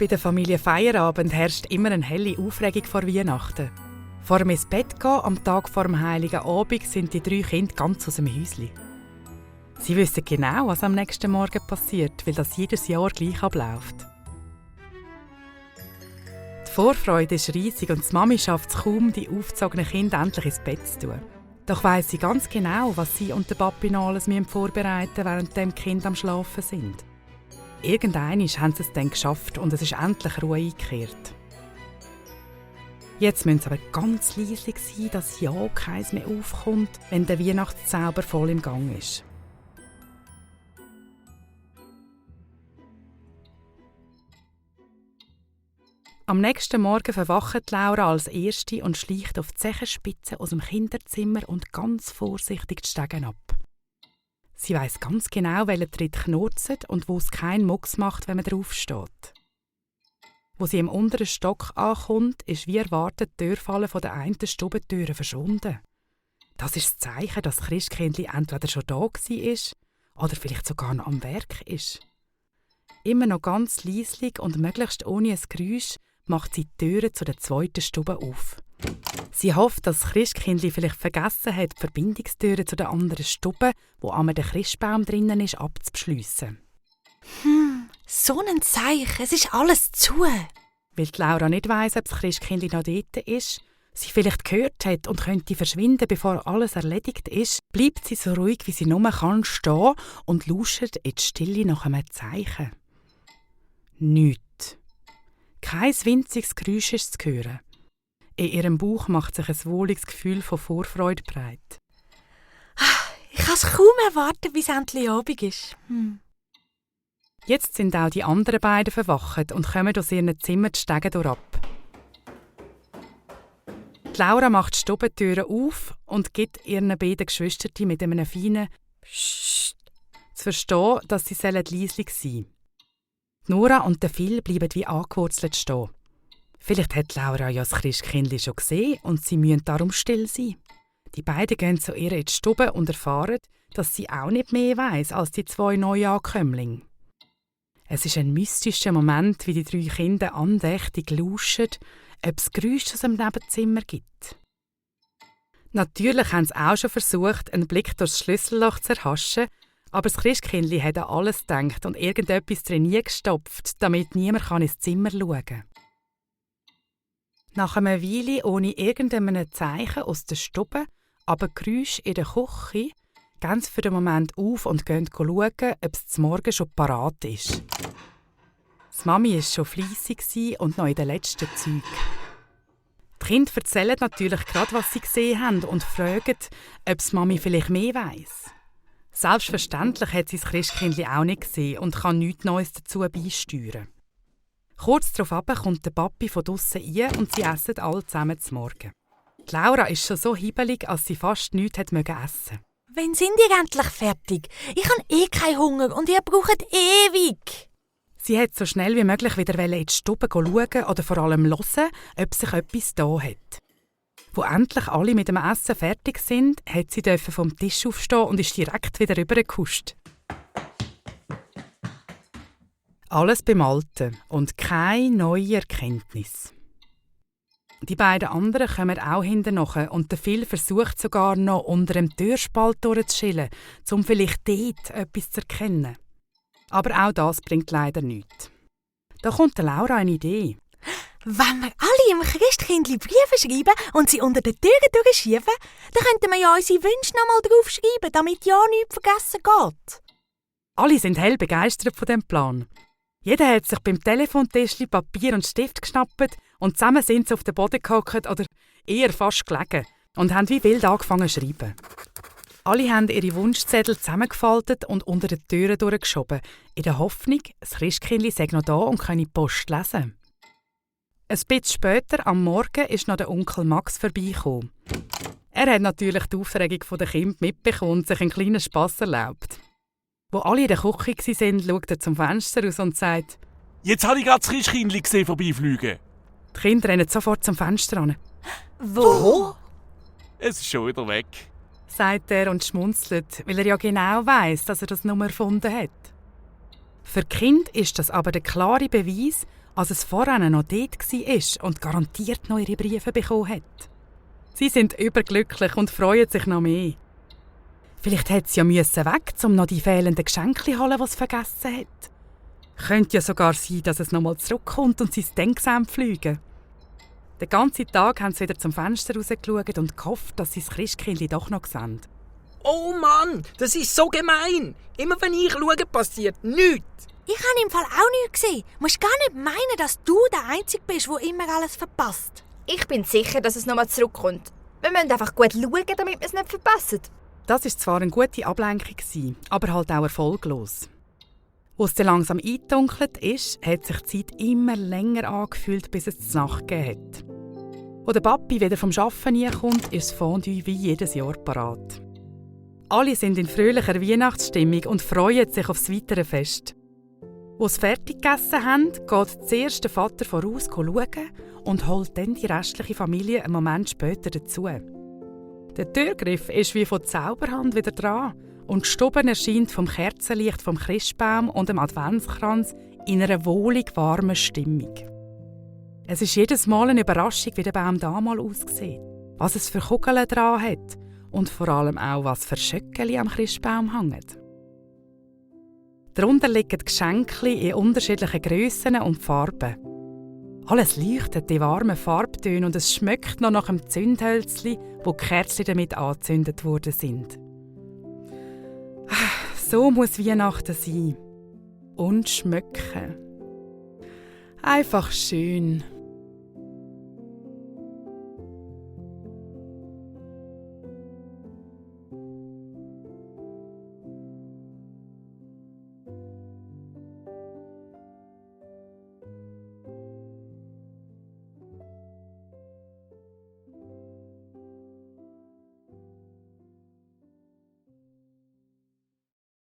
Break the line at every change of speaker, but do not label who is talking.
Bei der Familie Feierabend herrscht immer eine helle Aufregung vor Weihnachten. Vor dem ins Bett gehen, am Tag vor dem Heiligen Abend, sind die 3 Kinder ganz aus dem Häuschen. Sie wissen genau, was am nächsten Morgen passiert, weil das jedes Jahr gleich abläuft. Die Vorfreude ist riesig und die Mami schafft es kaum, die aufgezogenen Kinder endlich ins Bett zu tun. Doch weiss sie ganz genau, was sie und der Papi noch alles vorbereiten müssen, während die Kinder am Schlafen sind. Irgendwann haben sie es dann geschafft und es ist endlich Ruhe eingekehrt. Jetzt müssen sie aber ganz leise sein, dass ja keins mehr aufkommt, wenn der Weihnachtszauber voll im Gang ist. Am nächsten Morgen verwacht Laura als Erste und schleicht auf die Zechenspitze aus dem Kinderzimmer und ganz vorsichtig die Stegen ab. Sie weiss ganz genau, welcher Tritt knurzt und wo es keinen Mucks macht, wenn man drauf steht. Wo sie im unteren Stock ankommt, ist wie erwartet die Türfalle von der einen Stubentüre verschwunden. Das ist das Zeichen, dass das Christkindli entweder schon da war oder vielleicht sogar noch am Werk ist. Immer noch ganz leislich und möglichst ohne ein Geräusch macht sie die Türe zu der zweiten Stube auf. Sie hofft, dass das Christkindli vielleicht vergessen hat, die Verbindungstüre zu der anderen Stube, wo einmal der Christbaum drinnen ist, abzuschliessen.
So ein Zeichen, es ist alles zu.
Weil die Laura nicht weiss, ob das Christkindli noch dort ist, sie vielleicht gehört hat und könnte verschwinden, bevor alles erledigt ist, bleibt sie so ruhig, wie sie nur kann stehen und lauscht in die Stille nach einem Zeichen. Nichts. Kein winziges Geräusch ist zu hören. In ihrem Bauch macht sich ein wohliges Gefühl von Vorfreude breit.
Ich kann es kaum erwarten, bis es endlich Abend ist.
Jetzt sind auch die anderen beiden verwacht und kommen aus ihren Zimmern die Stege durchab. Die Laura macht die Stubentüre auf und gibt ihren beiden Geschwistern mit einem feinen «Psst» zu verstehen, dass sie leislich sein sollen. Nora und der Phil bleiben wie angewurzelt stehen. Vielleicht hat Laura ja das Christkindli schon gesehen und sie müssen darum still sein. Die beiden gehen zu ihr in die Stube und erfahren, dass sie auch nicht mehr weiss als die 2 Neuankömmlinge. Es ist ein mystischer Moment, wie die 3 Kinder andächtig lauschen, ob es Geräusche aus dem Nebenzimmer gibt. Natürlich haben sie auch schon versucht, einen Blick durchs Schlüsselloch zu erhaschen, aber das Christkindli hat an alles gedacht und irgendetwas drin gestopft, damit niemand ins Zimmer schauen kann. Nach einer Weile ohne irgendein Zeichen aus der Stube, aber Geräusche in der Küche, gehen sie für den Moment auf und gehen schauen, ob es zum Morgen schon parat ist. Die Mami war schon fleissig und noch in den letzten Zügen. Die Kinder erzählen natürlich gerade, was sie gesehen haben und fragen, ob die Mami vielleicht mehr weiss. Selbstverständlich hat sie das Christkindli auch nicht gesehen und kann nichts Neues dazu beisteuern. Kurz darauf kommt der Papi von draussen rein und sie essen alle zusammen zum Morgen. Die Laura ist schon so hibbelig, als sie fast nichts essen mögen.
Wann sind ihr endlich fertig? Ich habe keinen Hunger und ihr braucht ewig.
Sie wollte so schnell wie möglich wieder in die Stube schauen oder vor allem hören, ob sich etwas da hat. Wo endlich alle mit dem Essen fertig sind, hat sie vom Tisch aufstehen und ist direkt wieder rübergehuscht. Alles beim Alten und keine neue Erkenntnis. Die beiden anderen kommen auch hinterher und der Phil versucht sogar noch unter dem Türspalt durchzuschillen, um vielleicht dort etwas zu erkennen. Aber auch das bringt leider nichts. Da kommt der Laura eine Idee.
Wenn wir alle im Christkindli Briefe schreiben und sie unter den Türen durchschieben, dann könnten wir ja unsere Wünsche noch mal draufschreiben, damit ja nichts vergessen geht.
Alle sind hell begeistert von diesem Plan. Jeder hat sich beim Telefontischli Papier und Stift geschnappt und zusammen sind sie auf den Boden gehockt oder eher fast gelegen und haben wie wild angefangen zu schreiben. Alle haben ihre Wunschzettel zusammengefaltet und unter den Türen durchgeschoben, in der Hoffnung, das Christkindli sei noch da und könne die Post lesen. Ein bisschen später, am Morgen, ist noch der Onkel Max vorbeigekommen. Er hat natürlich die Aufregung der Kinder mitbekommen und sich einen kleinen Spass erlaubt. Wo alle in der Küche waren, schaut er zum Fenster raus und sagt:
«Jetzt habe ich gerade das Christkindli gesehen vorbeifliegen.»
Die Kinder rennen sofort zum Fenster an.
Wo?
«Es ist schon wieder weg»,
sagt er und schmunzelt, weil er ja genau weiss, dass er das nur erfunden hat. Für die Kinder ist das aber der klare Beweis, als es vorhin noch dort war und garantiert noch ihre Briefe bekommen hat. Sie sind überglücklich und freuen sich noch mehr. Vielleicht hätte sie ja weg, um noch die fehlenden Geschenke zu holen, die sie vergessen hat. Könnte ja sogar sein, dass es nochmal zurückkommt und sie es dann gesehen fliegen. Den ganzen Tag haben sie wieder zum Fenster rausgeschaut und gehofft, dass sie das Christkindli doch noch sehen.
Oh Mann, das ist so gemein. Immer wenn ich schaue, passiert nichts.
Ich habe im Fall auch nichts gesehen. Du musst gar nicht meinen, dass du der Einzige bist, der immer alles verpasst.
Ich bin sicher, dass es nochmal zurückkommt. Wir müssen einfach gut schauen, damit wir es nicht verpassen.
Das war zwar eine gute Ablenkung, aber halt auch erfolglos. Als es dann langsam eingedunkelt ist, hat sich die Zeit immer länger angefühlt, bis es die Nacht gegeben hat. Als der Papi wieder vom Arbeiten kommt, ist das Fondue wie jedes Jahr parat. Alle sind in fröhlicher Weihnachtsstimmung und freuen sich auf das weitere Fest. Als sie fertig gegessen haben, geht zuerst der Vater voraus schauen und holt dann die restliche Familie einen Moment später dazu. Der Türgriff ist wie von Zauberhand wieder dran und die Stube erscheint vom Kerzenlicht vom Christbaum und dem Adventskranz in einer wohlig warmen Stimmung. Es ist jedes Mal eine Überraschung, wie der Baum damals aussieht, was es für Kugeln dran hat und vor allem auch, was für Schöckeli am Christbaum hängen. Darunter liegen die Geschenke in unterschiedlichen Grössen und Farben. Alles leuchtet in warmen Farbtönen und es schmeckt noch nach dem Zündhölzli, wo die Kerzen damit angezündet worden sind. So muss Weihnachten sein. Und schmecken. Einfach schön.